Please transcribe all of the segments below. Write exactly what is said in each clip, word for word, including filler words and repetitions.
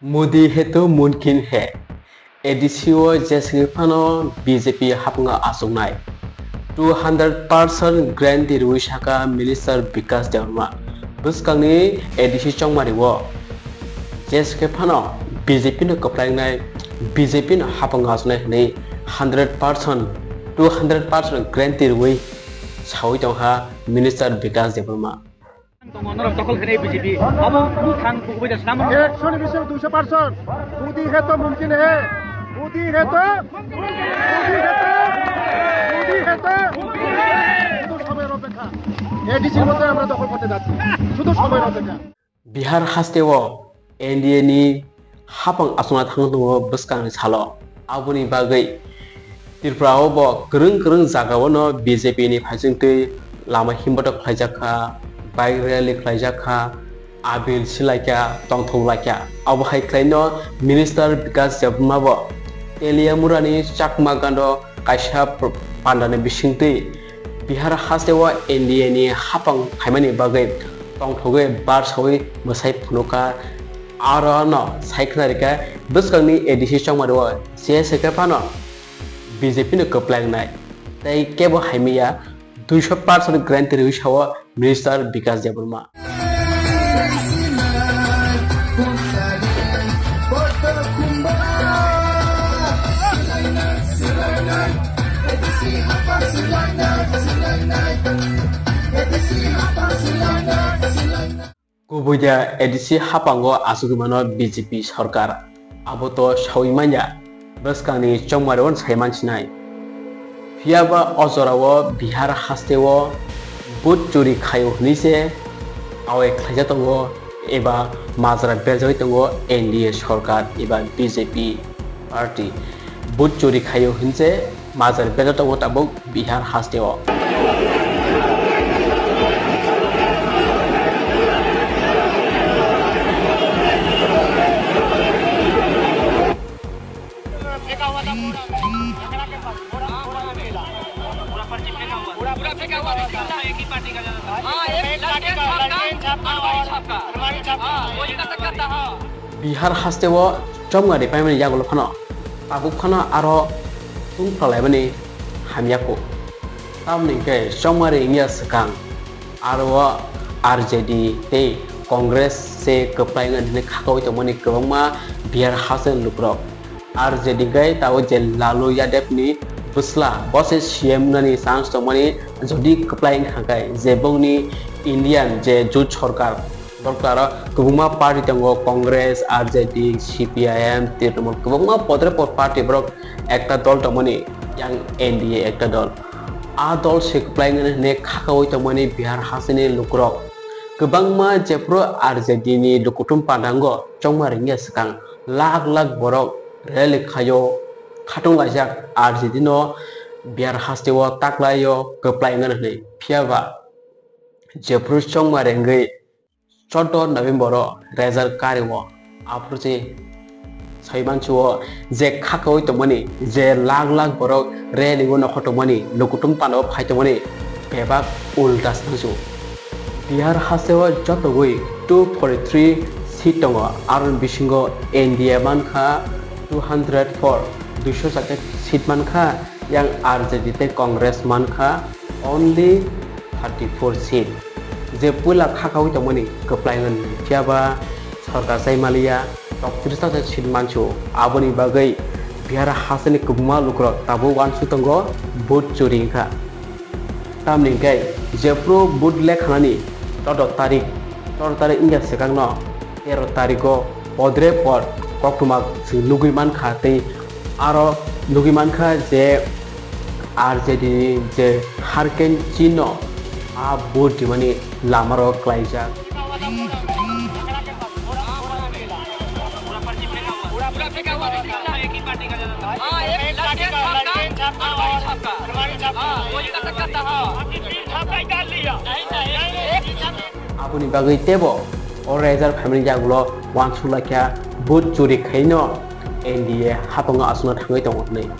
Modi hai to mumkin hai. A D C o jeswk phano B J P hapngo achuknai. Two hundred percent guarantee rwi saka Minister Bikash Debbarma. Bwskangni A D C chongmari o jeswk phano B J P no kwplaingnai, B J P no hapngo achuknai hwnwi hundred percent, two hundred percent guarantee rwi sawi tongkha Minister Bikash Debbarma. Tongo, norok dokhol khenai B J P. Abo buthang kubui da swnam. Ekshoni bising duisho percent. Modi hai to mumkin hai. Modi hai to, Modi hai to, Modi hai to. Sudhu somoyor opekha. A D C moddhe amra dokhol korte jacchi. Sudhu somoyor opekha. Bihar hasteo N D A ni hapang achukna thang tongo bwskangni salo. Aboni bagwi Tripura o bo kwrwng kwrwng jaga o no B J P ni phaisingtwi lama himbotok khlaijak kha, bike rally khlaijak kha, abil silaikha, tongthok laikha. Abo hai khlaino Minister Bikash Debbarma bo Teliamura ni Chakma Gando kaisa pr-, panda ni bisingtwi Bihar hasteo N D A ni hapang phaimani bagwi tongthogwi bar sawi mwsai phunukha. Aro no sai khna rikha bwskangni A D C chongmari o je se khe phano B J P no kwplaingnai tei kebo haimiya duisho percent guarantee rwi sao Minister Bikash Debbarma. Kubui da A D C hapango achugwi mano B J P sorkar, abo to sawi manya, bwskangni chongmari o sai mansinai. Phiya ba o jorao Bihar hasteo vote churi khaio hwnwi se awai khlaijak tongo eba majra berjagwi tongo N D A sorkar eba B J P party. Vote churi khaio hwnwi se majra berjak tongo tabuk Bihar hasteo. Bihar hasteo chongmari paimani yagulo phano tabuk phano aro tungphra laimani hamya kho. Tamoni hwnkhe chongmari wngya swkang aro R J D tei Congress se kwplai wngya hwnwi khakaui tongmani kwbangma Bihar hasteni lukurok. R J D hwnkhe tabuk je Lalu Yadav ni bwsla bo se C M wngnani chance tongmani jodi kwplai wngkha khe je bongni Indian je jut sorkar Dol kwlaro kwbangma party tongo, Congress, R J D, C P I M, Trinamool, kwbangma podre pod party borok ekta dol tongmani, yang N D A ekta dol. A dol se kwplai wngmani hwnwi khakaui tongmani Bihar hasteni lukurok. Kwbangma jephru R J D ni lukuthum pandango chongma ringya swkang lakh lakh borok rally khaio, khatung laijak R J D no Bihar hasteo taklaio kwplai wngmani hwnwi. Phiya ba jephru chongma rengwi Choudo November o result kari o aphuru se sai mansuo je khakaui tongmani je lakh lakh borok rally o nokho tongmani lukuthum panda o phai tongmani bebak ulta se mansuo. Bihar hasteo jotogwi two forty three seat tongo, aroni bisingo N D A mankha two hundred four, duiso chakhe seat mankha, yang R J D tei Congress mankha only thirty four seat. Je puila khakaui tongmani kwplai wngmani, phiya ba sorkar chai maliya, toktiris ta seat mansu. Aboni bagwi Bihar hasteni kwbangma lukurok tabuk uansuk tongo, vote churi wngkha. Tamni hwnkhe jephru vote lekhanani choudo tarik, choudo tarik wngya swkangno tero tariko podre pod koktwma chwng nugwi mankha tei aro nugwi mankha je R J D ni je Harken Chinno a vote rimani lamarok klaijak. Aboni bagwi teibo o result phaimani yagulo uansuk laikha vote churi khaino N D A hapango achukna thangwi tongo hwnwi.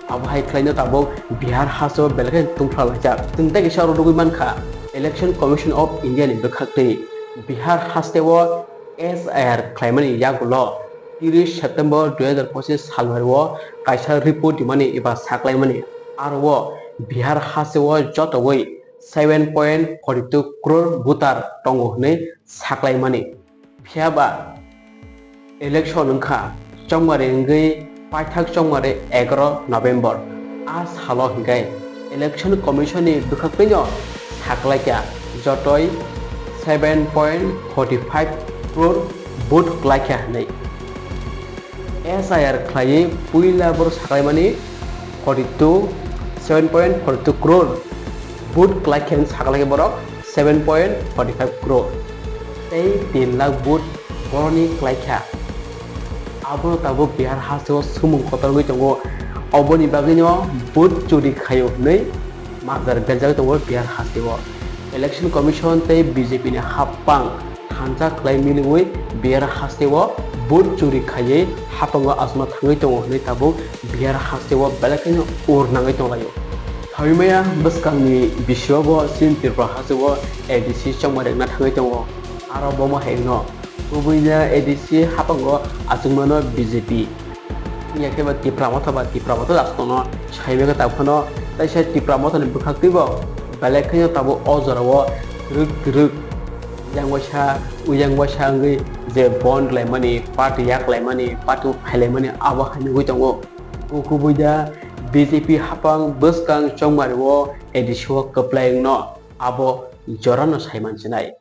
Abo hai khlaino tabuk Bihar hasteo belai kheno tungphra laijak. Chwng tei kisa oro nugwi mankha, Election Commission of India ni bwkhaktwi Bihar hasteo S I R khlaimani yagulo tris September dui hazar pochis salnwi o kaisa report rimani eba saklaimani, aro o Bihar hasteo jotowi seven point forty two crore voter tongo hwnwi saklaimani. Phiya ba election wngkha chongmari wngwi paithak chongmari egaroh November. A salo hinkhe Election Commission ni bwkhaktwino saklaikha jotoi seven point forty five crore vote klaikha hwnwi. S I R khlaiwi puila borok saklaimani forty two, seven point forty two crore vote klaikha hwnwi saklaikha borok seven point forty five crore tei tin lakh vote boroni klaikha. Abono tabuk Bihar hasteo sumung kotor wngwi tongo. Oboni bagwino vote churi khaio hwnwi majra berjagwi tongo Bihar hasteo. Election Commission tei B J P ni hapang thansa khlai miliwi Bihar hasteo vote churi khaiwi hapango achukna thangwi tongo hwnwi tabuk Bihar hasteo belai kheno ur nangwi tonglaio. Thawi maya bwskangni bisingo bo chini Tripura hasteo A D C chongmari wngna thangwi tongo. Aro bomo hai wngno kubui A D C hapango achukmano B J P. Wngya khe ba Tipra Motha ba Tipra Motha aswkno sai mega ta phano, taisa Tipra Mothani bwkhaktwi bo belai kheno tabuk o jorao twrwk twrwk yang waisa, uyang waisa wngwi je bond laimani, party yak laimani, party phailaimani abo hai nugwi tongo. O kubui da B J P hapang bwskang chongmari o A D C o kwplai wngno abo jorano sai mansinai.